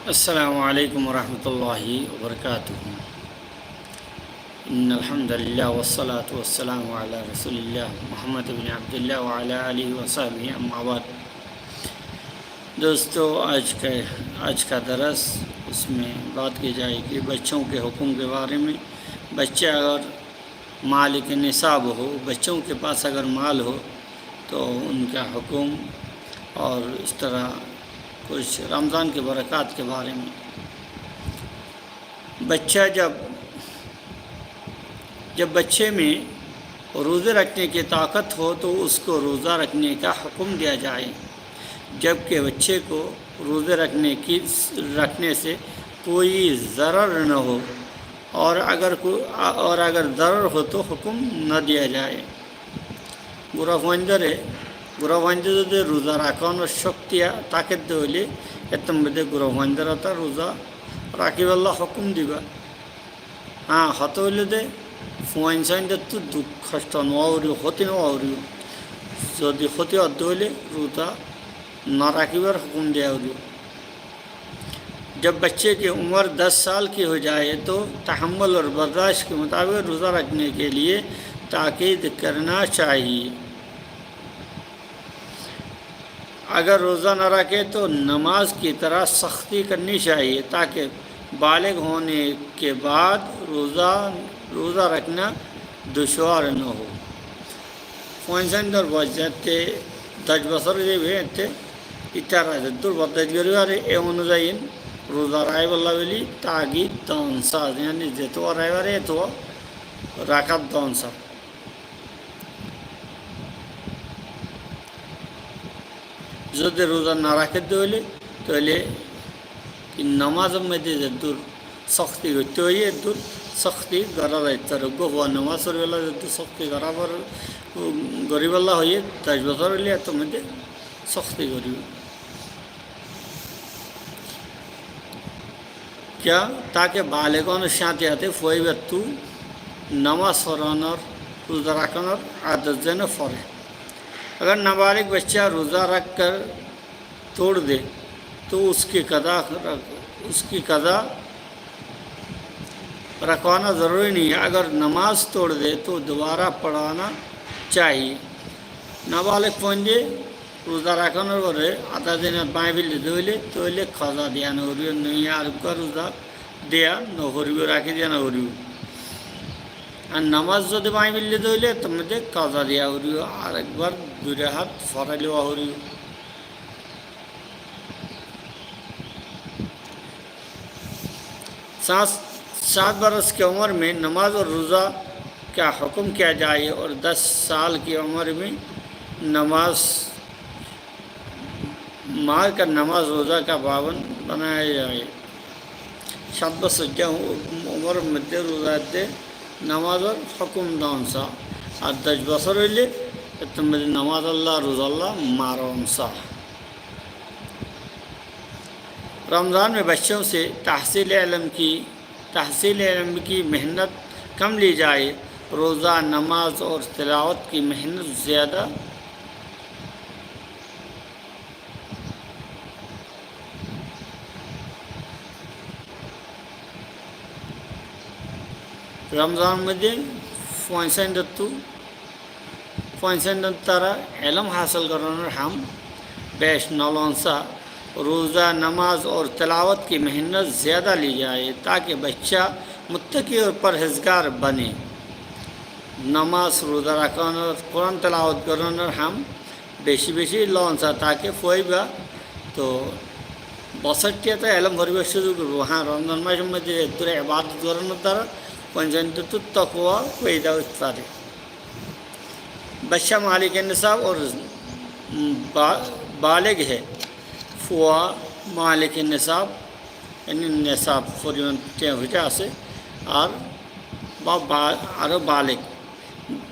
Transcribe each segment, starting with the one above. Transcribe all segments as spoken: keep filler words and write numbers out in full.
السلام عليكم ورحمة الله وبركاته. إن الحمد لله والصلاة والسلام على رسول الله محمد بن عبد الله وعلى آله وصحبه، أما بعد. دوستو، آج کا، آج کا درس، اس میں بات کی جائے گی بچوں کے حکم کے بارے میں۔ بچے اگر مالک نصاب ہو، بچوں کے پاس اگر مال ہو، تو ان کا حکم اور اس طرح کچھ رمضان کے برکات کے بارے میں۔ بچہ جب، جب بچے میں روزے رکھنے کی طاقت ہو، تو اس کو روزہ رکھنے کا حکم دیا جائے، جبکہ بچے کو روزے رکھنے کی، رکھنے سے کوئی ضرر نہ ہو، اور اگر کو، اور اگر ضرر ہو تو حکم نہ دیا جائے۔ Gura fuaindóre, gura fuaindóre zodi ruza rakónor cókti táke de óile, éttor modde gura fuaindóre ruza rakíballa hókum diba. Há, hotá óilde fuain sáindóttu duk hocto no ówa foribo, hóti no ówa foribo. Zodi hóti ódde óile ruza no rakíbar hókum diya foribo. جب بچے کی عمر دس سال کی ہو جائے تو تحمل اور برداشت کے مطابق روزہ رکھنے کے لیے تاکید کرنا چاہیے۔ اگر روزہ نہ رکھے تو نماز کی طرح سختی کرنی چاہیے تاکہ بالغ ہونے کے بعد روزہ، روزہ رکھنا دشوار نہ ہو۔ Fuain sáindor boc zeéñtte doc bosór ói zaibou, éñtte ítara zeddúr bordác gorí fare, e onuzayi ruza rakíballa buli taakid don sa, yani zetuwa rakí fare, etuwa rakát don sa. Zodi ruza no raké de óile, tóile ki nomazor modde zeddúr sókti goitté hoiyé, eddúr sókti gorá zaitór. Uggwá fua nomaz foríballa zeddúr sókti gorá for-, goríballa hoiyé, doc bosór óile ettór modde sókti goríbo. Kiyá? Táke baleg ónor sáñte sáñte fuaibattú nomaz foranor, ruza rakánor adot zene fore. اگر نابالغ بچہ روزہ رکھ کر توڑ دے تو اس کی قضا، اس کی قضا رکھوانا ضروری نہیں ہے۔ اگر نماز توڑ دے تو دوبارہ پڑھانا چاہیے۔ Nabaleg fuainde ruza rakánor fore ada din báñgi félai de óile, tóile kaza diya no foribo, noya areggwá ruza diya no foribo, rakí diya no foribo. Ar nomaz zodi báñgi félai de óile, ettór modde kaza diya foribo, areggwá dui rakát forai lowa foribo. سات، سات برس کی عمر میں نماز اور روزہ کا حکم کیا جائے اور دس سال کی عمر میں نماز، مار کر نماز روزہ کا پابند بنایا جائے۔ Sát bosór de umoror modde ruza edde nomazor hókum don sa, ar doc bosór óile ettór modde nomazalla, ruzalla maron sa. رمضان میں بچوں سے تحصیل علم کی، تحصیل علم کی محنت کم لی جائے، روزہ، نماز اور تلاوت کی محنت زیادہ۔ Ramzanor modde fuain sáindottu, fuain sáindottu tará elóm hásil gorónor ham bec no lon sa. روزہ، نماز اور تلاوت کی محنت زیادہ لی جائے تاکہ بچہ متقی اور پرہیزگار بنے۔ Nomaz, ruza rakánor, Kuran telawot gorónor ham beci beci lon sa, táke fuaiba to bosór tiya to elóm foribar suzug óibo. Há, Ramzan masor modde eddur ebadot gorónor dara fuain sáindottu takwa foida ói fare. بچہ مالک نصاب اور با-، بالغ ہے، fua malik nisab, yani nesab foriman tiya foisa asé, ar ba-, ba-, aró balig.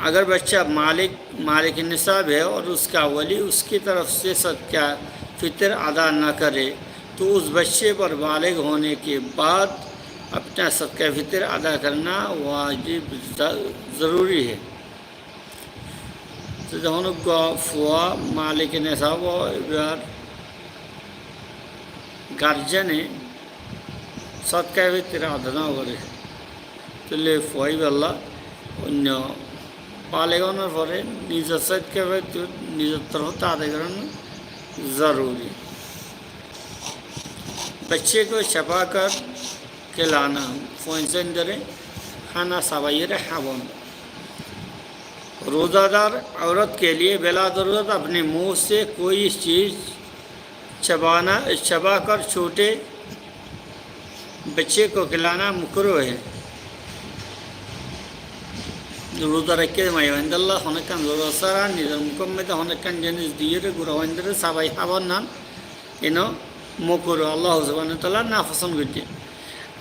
اگر بچہ مالک، مالک نصاب ہے اور اس کا ولی اس کی طرف سے صدقہ فطر ادا نہ کرے، تو اس بچے پر بالغ ہونے کے بعد اپنا صدقہ فطر ادا کرنا واجب، ض-، ضروری ہے۔ Zodi honó uggwá fua malik nisab ó, ibar garjene Sódka fitr ada no goré, tóile fuaibálla oinno baleg ónor fore nizor sódka fitr nizor torfóttu adai goron zoruri. بچے کو چبا کر کھلانا، fuain sáindore hána sabaiyóre hábon. روزہ دار عورت کے لیے بلا ضرورت اپنے منہ سے کوئی چیز چبانا، چبا کر چھوٹے بچے کو کھلانا مکروہ ہے۔ Ruza raikké de maiyafuaindólla honó ekkán zorurot sára nizor mukór modde honó ekkán jinis diyóre gura fuaindóre sabai hábar nan, ino mokruh, Allah subhanahu wa taala nafosón goijjé.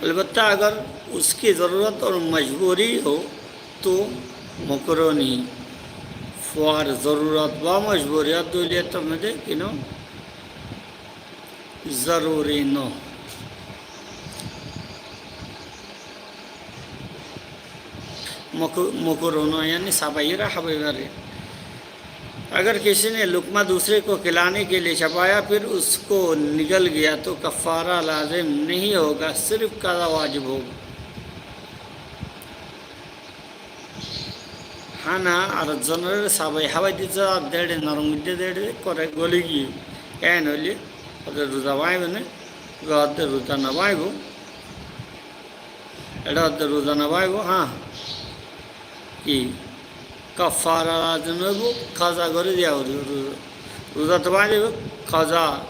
البتہ اگر اس کی ضرورت اور مجبوری ہو تو مکروہ نہیں۔ Fuar zorurot ba mojburiyot dóile tor modde ino zoruri no. Moku-, mokruh no, yani sabaiyóre hábai fare. اگر کسی نے لقمہ دوسرے کو کھلانے کے لیے چبایا، پھر اس کو نگل گیا تو کفارہ لازم نہیں ہوگا، صرف قضا واجب ہوگا۔ Hána ar ekzonore sabai hábai dito, ar dere norom goijjé, dere kore goli giyé. En óile, ede ruza báñgibo né, ede ruza no báñgibo. Ede ede ruza no báñgibo, há. Ki? Kaffara lazim óibo, kaza gorí diya óibo. Ru-, ruza to báñgi dibo, kaza,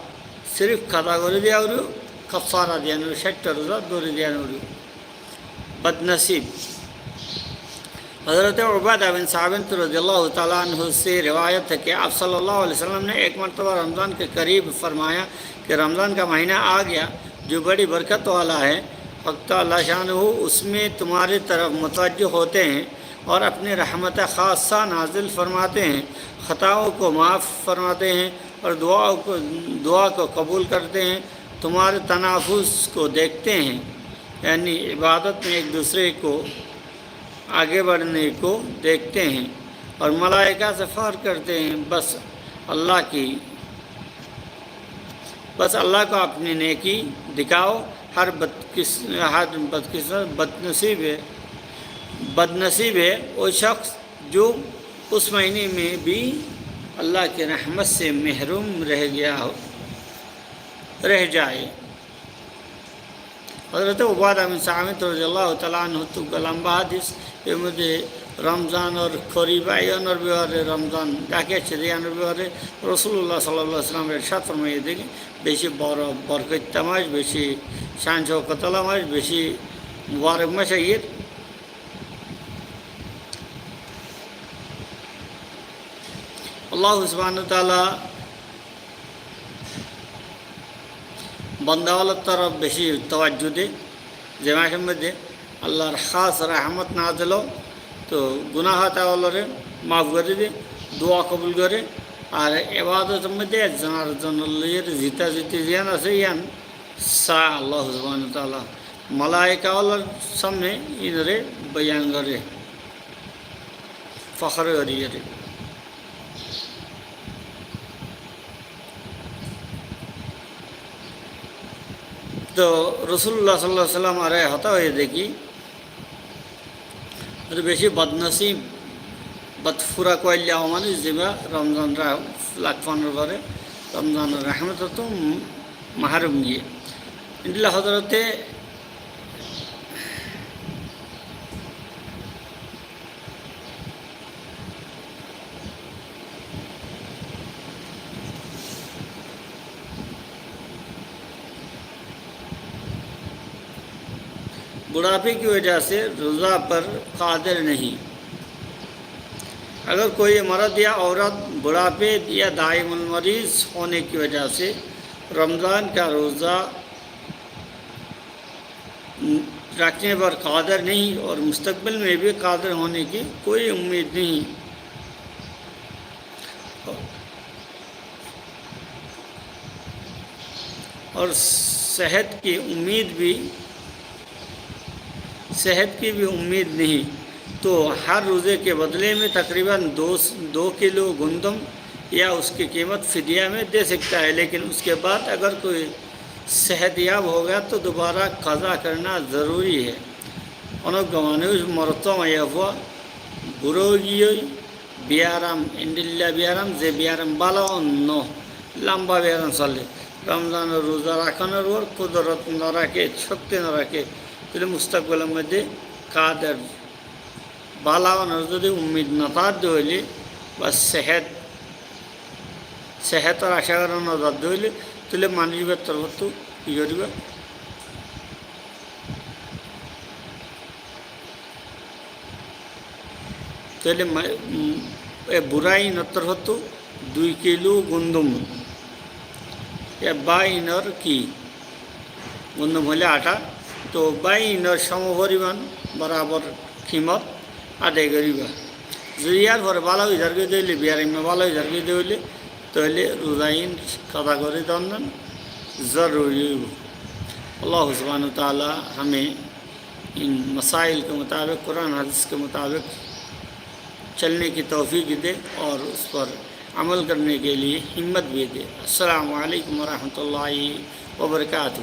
sirif kaza gorí diya óibo, kaffara diya no óibo, cáitta ruza dóri diya no óibo. بدنصیب۔ حضرت عبادہ بن صامت رضی اللہ تعالیٰ عنہ سے روایت ہے کہ آپ صلی اللہ علیہ وسلم نے ایک مرتبہ رمضان کے قریب فرمایا کہ رمضان کا مہینہ آ گیا، جو بڑی برکت والا ہے، حق تعالیٰ شانہ اس میں تمہاری طرف متوجہ ہوتے ہیں اور اپنی رحمت خاصہ نازل فرماتے ہیں، خطاؤں کو معاف فرماتے ہیں اور دعاؤں کو، دعا کو قبول کرتے ہیں، تمہارے تنافس کو دیکھتے ہیں، یعنی عبادت میں ایک دوسرے کو آگے بڑھنے کو دیکھتے ہیں اور ملائکہ سے فخر کرتے ہیں، بس اللہ کی، بس اللہ کو اپنی نیکی دکھاؤ۔ ہر بدقس-، ہر بدقسمت، بدنصیب ہے، بدنصیب ہے وہ شخص جو اس مہینے میں بھی اللہ کی رحمت سے محروم رہ گیا ہو، رہ جائے۔ Hozorote Ubada bin Samit roziyallahu taala anhu ttu uggwá lamba hádis, er modde Romzanor korib aiyonor befare, Romzan dhaki aiccé de iyanor befare Rosulullah sallallahu alaihi wasallam ercad formaiye de ki, beci boro borkot ola mac, beci cán cókot ola mac, beci mubarok mac aiyer. Allah subhanahu wa taala banda ókkolor torof beci tawajju de, ze macor modde Allahr hás rahmot nazil ó, to gunáhgár ókkolore maf gorí de, dua kobul gore, ar ebadotor modde ekzon arekzonor loi zita ziti ziyan asé, iyan sa Allah subhanahu wa taala. Malaika ókkolor samne inore boyan gore, fokhor gorí gore. To Rosulullah sallallahu alaihi wasallam ar hotá hoiye de ki, ar beci badnasib, badfura koilla manuc ziba Romzan ra-, lak fonoro fore Romzanor rahmot ttu mahrum giye. Endilla hozorote بڑھاپے کی وجہ سے روزہ پر قادر نہیں۔ اگر کوئی مرد یا عورت بڑھاپے یا دائم المریض ہونے کی وجہ سے رمضان کا روزہ رکھنے پر قادر نہیں اور مستقبل میں بھی قادر ہونے کی کوئی امید نہیں، اور صحت کی امید بھی، صحت کی بھی امید نہیں، تو ہر روزے کے بدلے میں تقریباً دو، دو کلو گندم یا اس کی قیمت فدیہ میں دے سکتا ہے، لیکن اس کے بعد اگر کوئی صحتیاب ہو گیا تو دوبارہ قضا کرنا ضروری ہے۔ Onógguá manúic morot maiyafuá burá óigiyoi, biyaram, endilla biyaram, ze biyaram bála no, lamba biyaram sóle, Romzanor ruza rakánor uore kudorot no raké, cókti no raké, tóile mustakbalor moiddé kader bála ónor zodi ummid no táke de óile, ba sehet, sehetor acá gorá no za de óile, tóile manúic íbar torfóttu ki goríba? Tóile ma-, um, e burá inor torfóttu dui kilo gundum, e bá inor ki, gundum óile aṭá, to bá inor somo foriman borabor kimot adai goríba. Zodi yar fore bála ói zargói de óile, biyaram bála ói zargói de óile, tóile ruza in kaza gorí don zoruri óibo. اللہ سبحانہ و تعالیٰ ہمیں ان مسائل کے مطابق، قرآن حدیث کے مطابق چلنے کی توفیق دے اور اس پر عمل کرنے کے لیے ہمت بھی دے۔ السلام علیکم ورحمۃ اللہ وبرکاتہ۔